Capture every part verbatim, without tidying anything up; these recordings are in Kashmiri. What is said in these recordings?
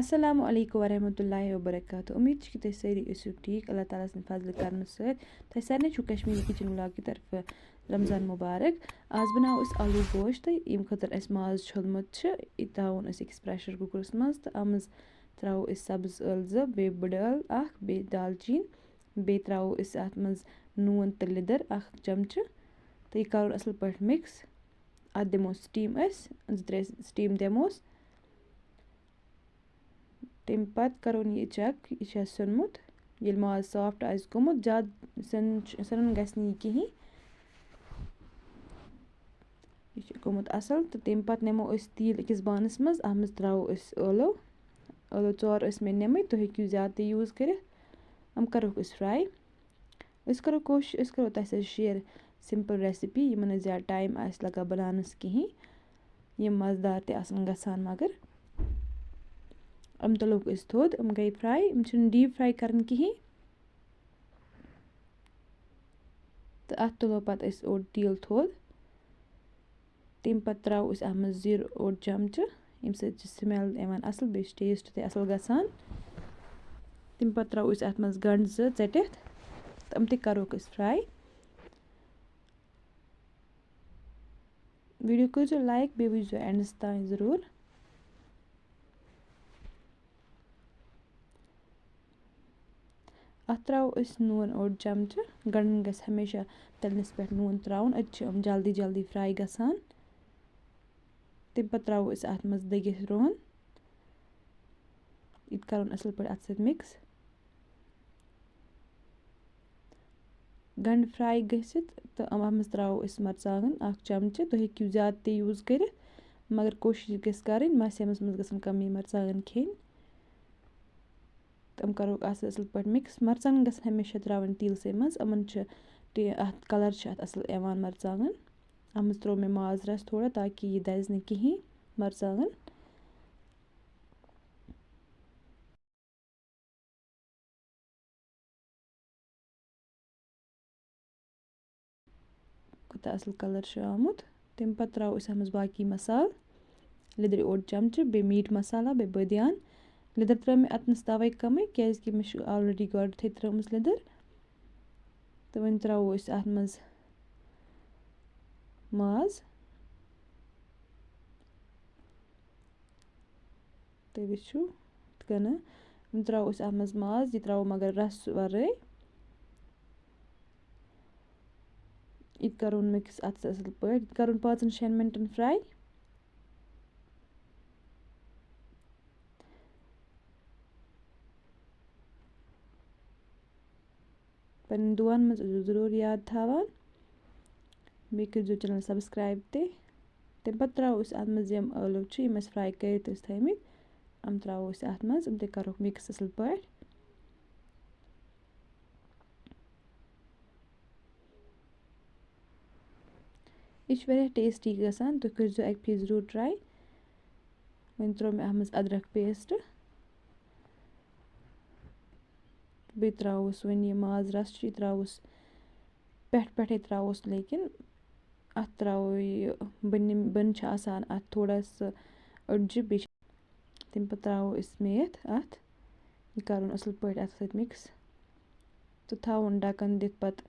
السلام علیکم ورحمۃ اللہ وبرکاتہ۔ امید چھِ کہِ تُہۍ سٲری ٲسِو ٹھیٖک۔ اللہ تعالیٰ سٕنٛدِ فضلہٕ کرمہٕ سۭتۍ تۄہہِ سارنٕے چھُو کشمیٖری کِچن ولاگ کہِ طرفہٕ رمضان مبارک۔ آز بناوو أسۍ آلوٗ گوشت، تہٕ ییٚمہِ خٲطرٕ اَسہِ ماز چھوٚلمُت چھُ، یہِ تھاوون أسۍ أکِس pressure cookerس منٛز، تہٕ اَتھ منٛز ترٛاوو أسۍ سبٕز ٲلہٕ زٕ، بیٚیہِ بٔڑ ٲلہٕ اکھ، بیٚیہِ دالچیٖن، بیٚیہِ ترٛاوو أسۍ اَتھ منٛز نوٗن تہٕ لیٚدٕر اکھ چمچہٕ، تہٕ یہِ کرون اَصٕل پٲٹھۍ mix۔ اَتھ دِمو steam أسۍ، زٕ ترٛےٚ steam دِموس۔ تَمہِ پَتہٕ کَرون یہِ check، یہِ چھا سیوٚنمُت۔ ییٚلہِ ماز soft آسہِ گوٚمُت، زیادٕ سیوٚن چھُ، سیوٚنُن گژھِ نہٕ یہِ کِہیٖنۍ۔ یہِ چھُ گوٚمُت اَصٕل، تہٕ تَمہِ پَتہٕ نِمو أسۍ تیٖل أکِس بانَس منٛز، اَتھ منٛز ترٛاوو أسۍ ٲلوٕ۔ ٲلوٕ ژور ٲسۍ مےٚ نِمٕتۍ، تُہۍ ہیٚکِو زیادٕ تہِ use کٔرِتھ۔ یِم کَرہوکھ أسۍ fry۔ أسۍ کَرو کوٗشِش، أسۍ کَرو تۄہہِ سۭتۍ share simple recipe، یِمَن نہٕ زیادٕ time آسہِ لَگان بَناونَس کِہیٖنۍ، یِم مَزٕدار تہِ آسَن گژھان۔ مگر یِم تُلوکھ أسۍ تھوٚد، یِم گٔے fry، یِم چھِنہٕ deep fry کَرٕنۍ کِہیٖنۍ۔ تہٕ اَتھ تُلو پَتہٕ أسۍ اوٚڑ تیٖل تھوٚد۔ تَمہِ پَتہٕ ترٛاوو أسۍ اَتھ منٛز زیٖرٕ اوٚڑ چَمچہٕ، ییٚمہِ سۭتۍ چھِ smell یِوان اَصٕل، بیٚیہِ چھِ taste تہِ اَصٕل گژھان۔ تَمہِ پَتہٕ ترٛاوو أسۍ اَتھ منٛز گَنٛڈٕ زٕ ژٔٹِتھ، تہٕ یِم تہِ کَروکھ أسۍ fry۔ Video کٔرۍزیو like، بیٚیہِ وٕچھزیو endس تام ضروٗر۔ اَتھ ترٛاوو أسۍ نوٗن اوٚڑ چَمچہٕ۔ گَنٛڈَن گژھِ ہمیشہ تٔلنِس پٮ۪ٹھ نوٗن ترٛاوُن، أتۍ چھِ یِم جلدی جلدی fry گژھان۔ تَمہِ پَتہٕ ترٛاوو أسۍ اَتھ منٛز دٔگِتھ رُہَن۔ یہِ تہِ کَرُن اَصٕل پٲٹھۍ اَتھ سۭتۍ mix۔ گَنٛڈٕ fry گٔژھِتھ تہٕ اَتھ منٛز ترٛاوو أسۍ مَرژٕوانٛگَن اَکھ چَمچہٕ۔ تُہۍ ہیٚکِو زیادٕ تہِ use کٔرِتھ، مگر کوٗشِش گژھِ کَرٕنۍ مَسہِ منٛز گژھن کَمٕے مَرژٕوانٛگَن کھیٚنۍ۔ تِم کَروکھ اَصٕل، اَصٕل پٲٹھۍ mix۔ مَرژٕوانٛگَن گژھن ہمیشہ ترٛاوٕنۍ تیٖلسٕے منٛز، یِمَن چھِ ٹے-، اَتھ colour چھِ اَتھ اَصٕل یِوان مَرژٕوانٛگَن۔ اَتھ منٛز ترٛوو مےٚ ماز رَس تھوڑا، تاکہِ یہِ دَزِ نہٕ کِہیٖنۍ مَرژٕوانٛگَن۔ کوٗتاہ اَصٕل colour چھُ آمُت۔ تَمہِ پَتہٕ ترٛاوو أسۍ اَتھ منٛز باقٕے مصالہٕ، لیٚدرِ اوٚڑ چَمچہٕ، بیٚیہِ meat مصالہ، بیٚیہِ بٲدیان۔ لیٚدٕر ترٛٲو مےٚ اَتنَس تَوَے کَمٕے، کیٛازِکہِ مےٚ چھُ already گۄڈٕنٮ۪تھٕے ترٛٲومٕژ لیٚدٕر۔ تہٕ وۄنۍ ترٛاوو أسۍ اَتھ منٛز ماز۔ تُہۍ وٕچھِو، یِتھ کٔنۍ وۄنۍ ترٛاوو أسۍ اَتھ منٛز ماز، یہِ ترٛاوو مگر رَس وَرٲے۔ یہِ تہِ کَرُن mix اَتھ سۭتۍ اَصٕل پٲٹھۍ، یہِ تہِ کَرُن پانٛژَن شٮ۪ن مِنٹَن fry۔ پنٛنٮ۪ن دُعن منٛز ٲسۍزیو ضروٗر یاد تھاوان۔ بیٚیہِ کٔرۍزیو channel subscribe تہِ۔ تَمہِ پَتہٕ ترٛاوو أسۍ اَتھ منٛز یِم ٲلوٕ چھِ، یِم اَسہِ fry کٔرِتھ ٲسۍ تھٲیمٕتۍ، یِم ترٛاوو أسۍ اَتھ منٛز، یِم تہِ کَرہوکھ mix اَصٕل پٲٹھۍ۔ یہِ چھُ واریاہ tasty گژھان، تُہۍ کٔرۍزیو اَکہِ پھِرِ ضروٗر try۔ وۄنۍ ترٛوو مےٚ اَتھ منٛز أدرَک paste۔ بیٚیہِ ترٛاووس وۄنۍ یہِ ماز رَس چھُ، یہِ ترٛاووس پٮ۪ٹھ پٮ۪ٹھَے ترٛاووس، لیکِن اَتھ ترٛاوو یہِ بٔنِم-، بٔنۍ چھِ آسان اَتھ تھوڑا سُہ أڈجہِ، بیٚیہِ چھِ تَمہِ پَتہٕ ترٛاوو أسۍ میتھ اَتھ، یہِ کَرُن اَصٕل پٲٹھۍ اَتھ سۭتۍ mix تہٕ تھاوُن ڈَکَن دِتھ پَتہٕ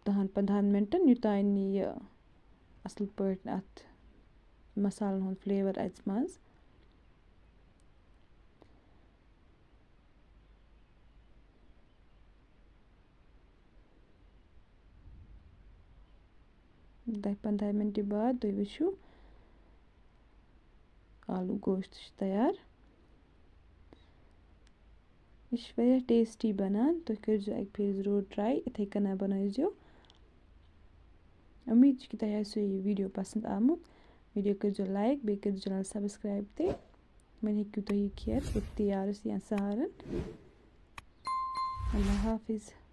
دَہَن پنٛدہَن مِنٹَن، یوٚتام نہٕ یہِ اَصٕل پٲٹھۍ اَتھ مصالَن ہُنٛد flavour اَژِ منٛز۔ دَہہِ پنٛدہہِ مِنٹہِ بعد تُہۍ وٕچھِو، آلوٗ گوشت چھُ تیار۔ یہِ چھُ واریاہ tasty بَنان، تُہۍ کٔرۍزیو اَکہِ پھِرِ ضروٗر try، یِتھَے کٔنۍ بَنٲیزیو۔ اُمید چھِ کہِ تۄہہِ آسیو یہِ video پَسنٛد آمُت۔ Video کٔرۍزیو like، بیٚیہِ کٔرۍزیو channel subscribe تہِ۔ وۄنۍ ہیٚکِو تُہۍ یہِ کھٮ۪تھ اِفتِیارَس یا سحرَن۔ اللہ حافظ۔